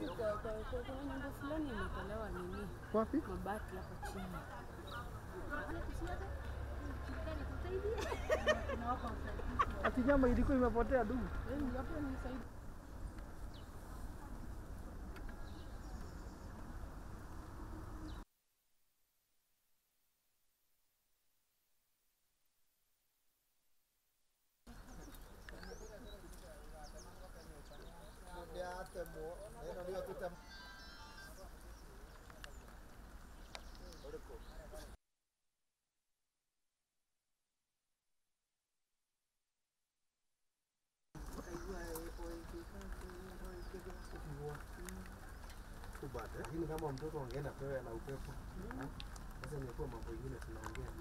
Kuna nyumba fulani imetolewa nini? Wapi? Mabati hapa chini. Ati nyama ilikuwa imepotea dugu. Hapo ni saidi. Lakini kama mtoto angeenda pewe na upepo. Sasa ingekuwa mambo mengine tunaongea.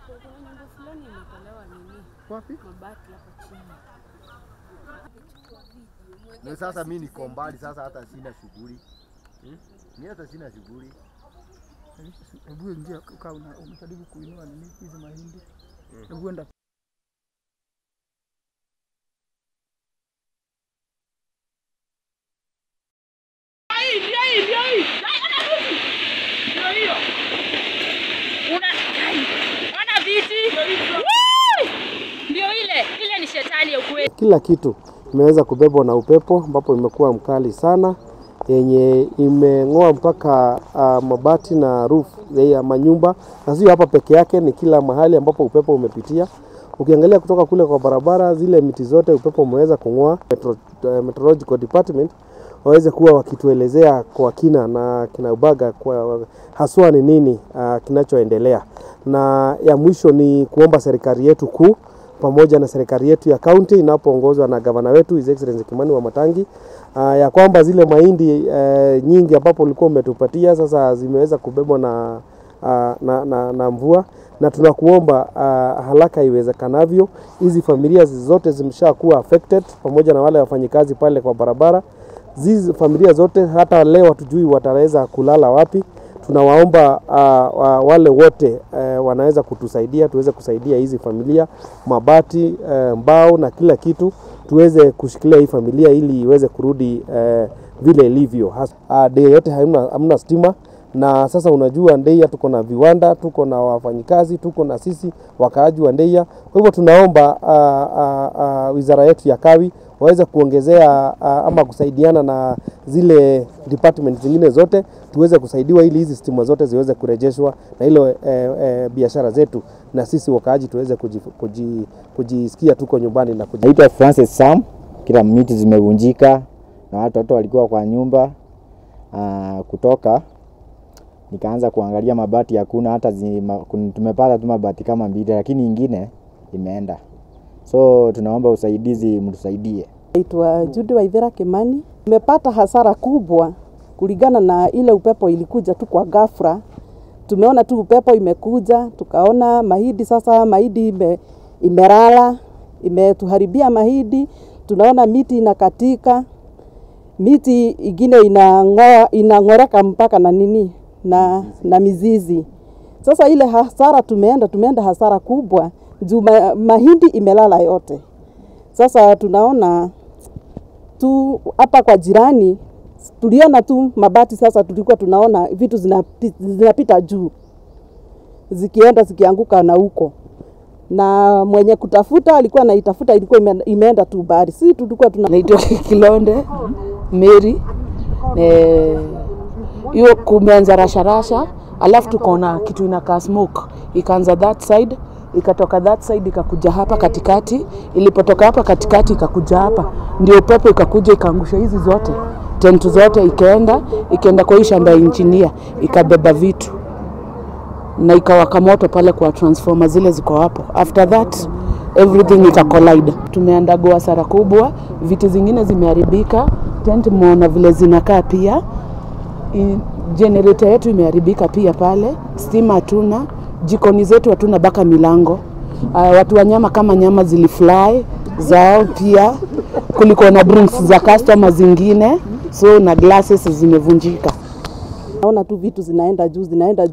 Kuna nyumba fulani imetolewa nini? Wapi? Mabati hapa chini. Na sasa mimi niko mbali sasa, hata sina shughuli. Mimi hata sina shughuli. Hebu ingia ukaa umejaribu kuinua nini hizi mahindi. Hebu enda. Kila kitu imeweza kubebwa na upepo ambapo imekuwa mkali sana, yenye imeng'oa mpaka mabati na roof ya manyumba. Na sio hapa peke yake, ni kila mahali ambapo upepo umepitia. Ukiangalia kutoka kule kwa barabara, zile miti zote upepo umeweza kung'oa. Meteorological Department waweze kuwa wakituelezea kwa kina na kinaubaga kwa haswa ni nini kinachoendelea. Na ya mwisho ni kuomba serikali yetu kuu pamoja na serikali yetu ya county inapoongozwa na gavana wetu His Excellency Kimani Wamatangi, ya kwamba zile mahindi nyingi ambapo ulikuwa umetupatia sasa zimeweza kubebwa na mvua, na tunakuomba haraka iwezekanavyo hizi familia zote zimeshakuwa affected pamoja na wale wafanyikazi pale kwa barabara. Hizi familia zote hata leo hatujui wataweza kulala wapi. Tunawaomba wale wote wanaweza kutusaidia tuweze kusaidia hizi familia, mabati, mbao na kila kitu, tuweze kushikilia hii familia ili iweze kurudi vile ilivyo. Day yote hamna stima, na sasa unajua Ndeia tuko na viwanda, tuko na wafanyikazi, tuko na sisi wakaaji wa Ndeia. Kwa hivyo tunaomba wizara yetu ya Kawi waweze kuongezea ama kusaidiana na zile department zingine zote tuweze kusaidiwa ili hizi stima zote ziweze kurejeshwa na ile biashara zetu na sisi wakaaji tuweze kujisikia tuko nyumbani. Na naitwa Francis Sam. Kila miti zimevunjika na watoto walikuwa kwa nyumba. Kutoka nikaanza kuangalia mabati, hakuna hata tumepata tu mabati kama mbili, lakini ingine imeenda. So tunaomba usaidizi, mtusaidie. Naitwa Judy Waithera Kimani. Tumepata hasara kubwa kulingana na ile upepo ilikuja tu kwa ghafla. Tumeona tu upepo imekuja, tukaona mahindi sasa, mahindi imerala, imetuharibia mahindi. Tunaona miti inakatika, miti ingine inang'oreka mpaka na nini na mizizi. Sasa ile hasara tumeenda hasara kubwa juu mahindi imelala yote. Sasa tunaona tu hapa kwa jirani tuliona tu mabati, sasa tulikuwa tunaona vitu zinapita juu zikienda zikianguka na huko, na mwenye kutafuta alikuwa anaitafuta ilikuwa imeenda tu bahari. Sisi tulikuwa tunaitwa Kilonde Mary. Hiyo kumeanza rasha rasha, alafu tukaona kitu inakaa smoke ikaanza that side, ikatoka that side ikakuja hapa katikati. Ilipotoka hapa katikati ikakuja hapa, ndio upepo ikakuja ikaangusha hizi zote. Tent zote ikaenda kwa hii shamba ya engineer, ikabeba vitu na ikawaka moto pale kwa transformer zile ziko hapo. After that everything ika collide. Tumeandago hasara kubwa, viti zingine zimeharibika, tent muona vile zinakaa pia. Generator yetu imeharibika pia pale, stima hatuna, jikoni zetu hatuna baka milango. Watu wa nyama kama nyama zilifly zao pia, kulikuwa na drinks za customer zingine, so na glasses zimevunjika. Naona tu vitu zinaenda juu, zinaenda